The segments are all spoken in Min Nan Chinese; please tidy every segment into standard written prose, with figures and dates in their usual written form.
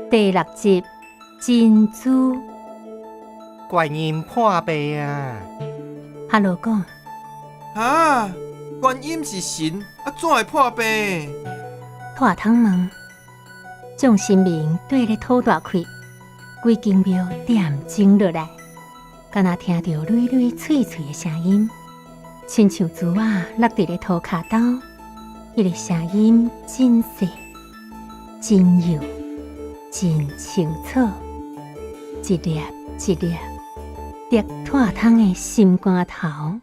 第六集，珍珠。觀音破病啊！哈囉講，哈，觀音是神，啊怎會破病？蔡通問，眾神明綴咧吐大氣，規間廟恬靜落來，敢若聽著瀰瀰脆脆的聲音，親像珠仔落佇咧塗跤兜，彼個聲音真細、真幼、真清楚，一粒一粒滴蔡通的心肝頭。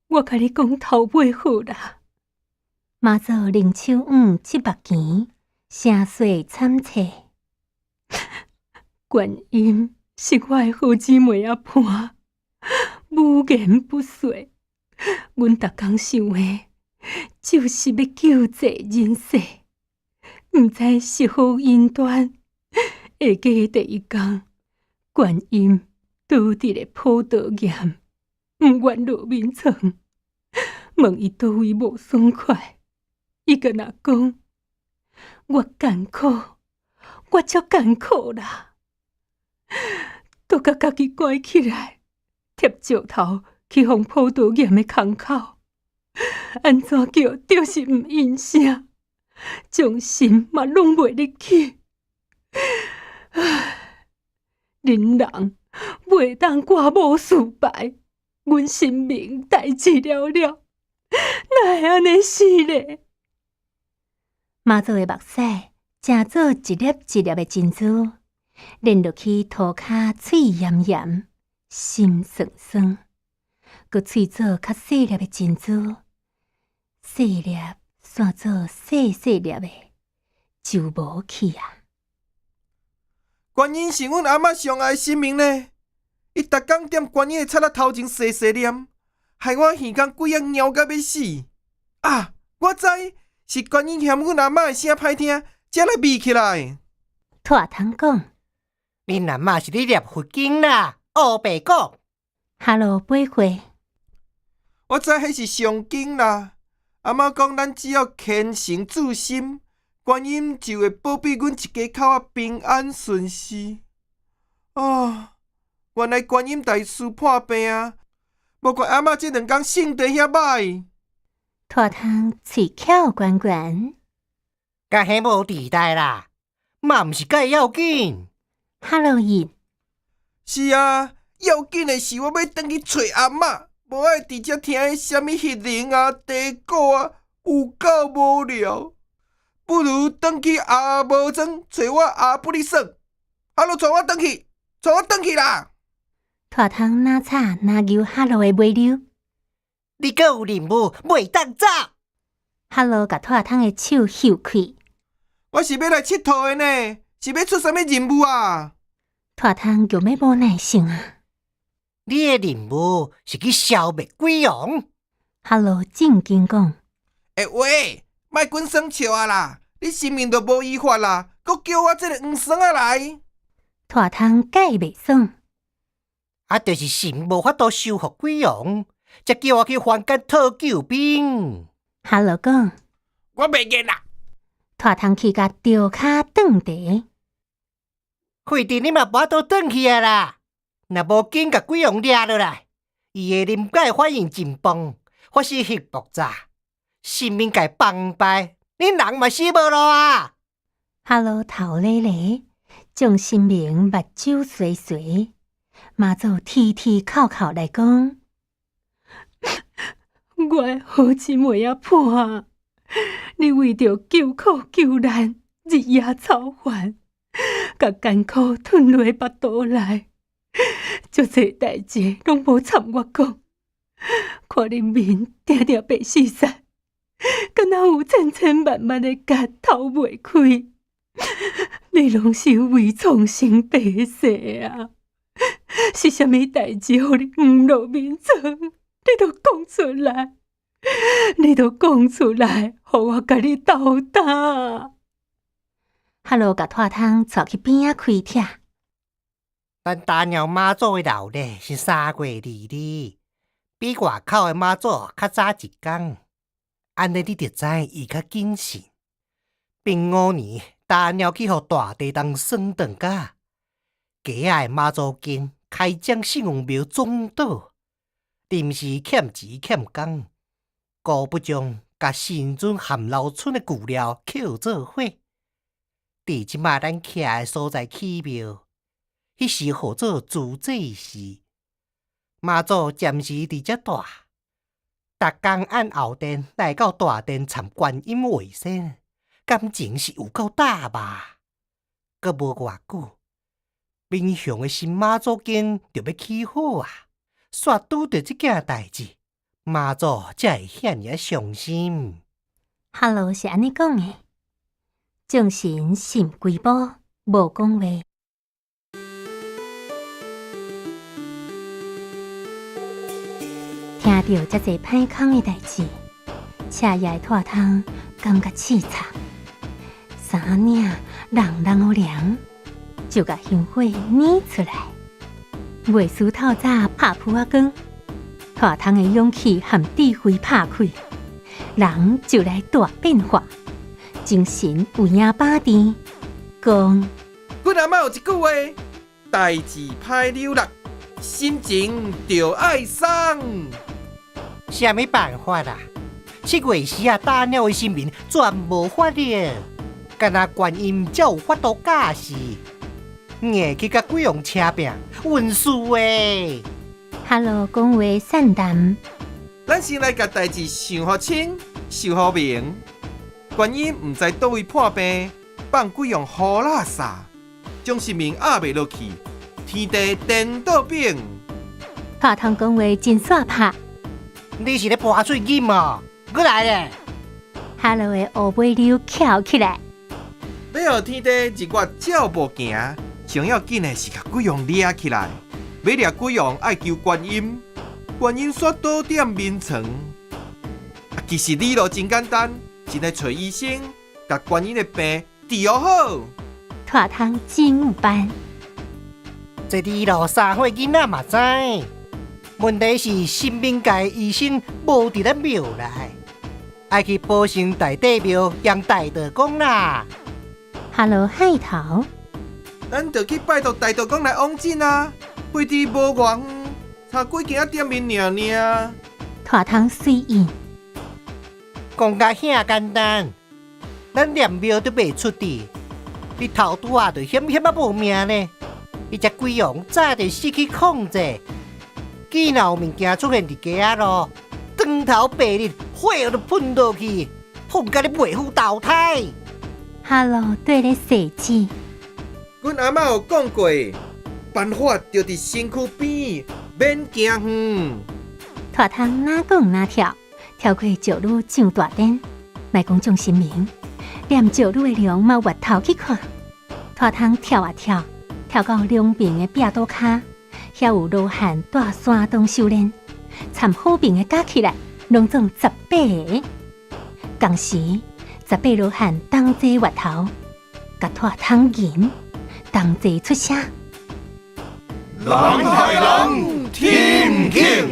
我共你講頭尾好啦。媽祖兩手捂七目墘，聲細慘切。觀音是我的好姊妹仔伴，無言不說。阮逐工想的，就是欲救濟人世，毋知是何因端。下過的第一工，觀音倒佇咧普陀岩，毋願落眠床，問伊佗位無爽快，伊敢若講：我艱苦，我足艱苦啦，都共家己關起來，疊石頭去予普陀岩的空口，按怎叫就是毋應聲，眾神嘛攏袂入去。唉，恁人袂當掛無事牌，阮神明代誌了了，哪會按呢死咧？媽祖的目屎成做一粒一粒的珍珠，連落去塗跤喙炎炎，心酸酸，閣碎做較細粒的珍珠，細粒散做細細粒的，就無去啊！觀音是阮阿嬤上愛的神明呢，伊逐工踮觀音的冊仔頭前細細念，害我耳空幾仔貓甲欲死。啊，我知是觀音嫌阮阿嬤的聲歹聽，才來秘起來。蔡通講，恁阿嬤是咧念佛經啦，烏白講。哈囉八歲，我知彼是上經啦。阿嬤講，咱只要虔誠注心，觀音就會保庇阮一家口仔平安順遂。啊，原來觀音大士破病啊！無怪阿嬤這兩工性地遐歹。蔡通喙翹懸懸，共彼無佇代啦，嘛毋是蓋要緊。哈囉應，是啊，要緊的是我欲轉去揣阿嬤，無愛佇遮聽彼啥物彼靈啊、地鼓啊，有夠無聊。不如轉去阿無莊揣我阿母咧耍。哈囉，帶我轉去，帶我轉去啦！蔡通若吵若揪哈囉的尾溜，你閣有任務袂當走。哈囉共蔡通的手搝開。我是欲來𨑨迌的呢，是欲出啥物任務啊？蔡通強欲無耐性啊！你的任務是去消滅鬼王。哈囉正經講。欸喂，莫滾耍笑啊啦！你神明都無醫法啦，閣叫我這個黃酸仔來。蔡通蓋袂爽。啊，就是神無法度收服鬼王，才叫我去凡間討救兵。哈囉講，我袂見啦。蔡通氣共著跤斷地。反正你嘛無法度轉去啊啦！若無緊共鬼王掠落來，伊的臨界反應真磅，發生核爆炸，神明共崩敗，恁人嘛死無路啊！哈囉頭咧咧，眾神明目睭垂垂，媽祖啼啼哭哭來講：我的好姊妹仔伴，你為著救苦救難，日夜操煩，共艱苦吞落腹肚內，足濟代誌攏無參我講，看你面定定白死煞，敢若有千千萬萬的結頭袂開，你攏是為蒼生百世啊！是啥物代誌予你毋落眠床？你都講出來，你都講出來，予我共你鬥膽。哈囉，共蔡通帶去邊仔開拆。咱大鳥媽祖的老日是3月22，比外口的媽祖較早一工，按呢你就知伊較謹慎。平五年，大鳥去予大地東算斷甲，街仔的媽祖經開漳聖王廟總倒，臨時欠錢欠工，高不將共神尊含老村的舊料扣做伙，佇這馬咱徛的所在起廟，彼時號做諸祭寺。媽祖暫時佇遮蹛，逐工按後殿來到大殿參觀音為先，感情是有夠大吧？閣無偌久，民雄的新媽祖經就欲起好啊！煞拄著這件代誌，媽祖才會遐爾仔傷心。哈囉是按呢講的，眾神心歸寶，無講話。聽著遮濟歹康的代誌，赤夜的拖窗感覺刺插，衫領人人有涼，就共香火抿出來。袂輸透早拍噗仔光，拖窗的勇氣和智慧拍開，人就來大變化，精神有影把持。講，阮阿嬤有一句話：代誌歹扭落，心情就愛鬆。啥物辦法啊？7月時啊，打鳥的神明全無法力，干焦觀音才有法度駕駛，硬去共鬼王車拚，穩輸的。哈囉講話散淡，咱先來共代誌想予清，想予明。觀音毋知佗位破病，放鬼王予垃圾，將神明壓袂落去，天地顛倒反。拍通講話真煞拍。你是咧盤喙罨哦？閣來咧！哈囉的烏尾溜翹起來，欲予天地日月照步行，上要緊的是共鬼王掠起來。欲掠鬼王愛求觀音，觀音煞倒踮眠床。啊，其實理路真簡單，先來揣醫生，共觀音的病治予好。拖窗真有辦。這理路三歲囡仔嘛知。問題是神明界的醫生無佇咱廟內，愛去寶成大帝廟讓大道公啦。哈囉海頭，咱就去拜託大道公來往診啊！位置無偌遠，差幾間仔店面爾爾。拖窗隨應，講甲遐簡單，咱連廟都袂出佇，你頭拄仔就險險仔無命呢。彼隻鬼王早就失去控制。既若有物件出現佇街仔路，當頭白日火就噴落去，噴甲你袂赴投胎。哈囉對咧踅指，阮阿嬤有講過，辦法就佇身軀邊，免行遠。拖窗若講若跳，跳過石女上大殿，莫講眾神明，連石女的龍嘛越頭去看。拖窗跳啊跳，跳到兩邊的壁堵跤。遐有羅漢蹛山洞修煉，參好爿的加起來，攏總18个。仝時，18羅漢同齊越頭，共拖窗銀同齊出聲。人害人，天毋肯；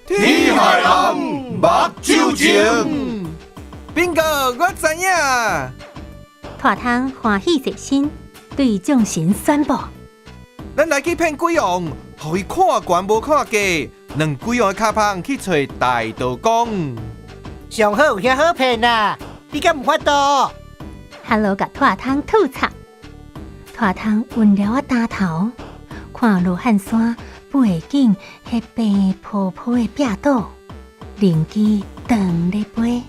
天害人，目睭晴。Bingo，我知影。拖窗歡喜細心，對眾神宣布：咱來去騙鬼王，予伊看懸無看低，兩鬼王的跤麭去揣大道公。上好有遐好騙啦，你敢有法度？哈囉，共拖窗吐槽，拖窗溫了仔擔頭，看羅漢山背景彼白泡泡的壁堵，靈機斷咧飛。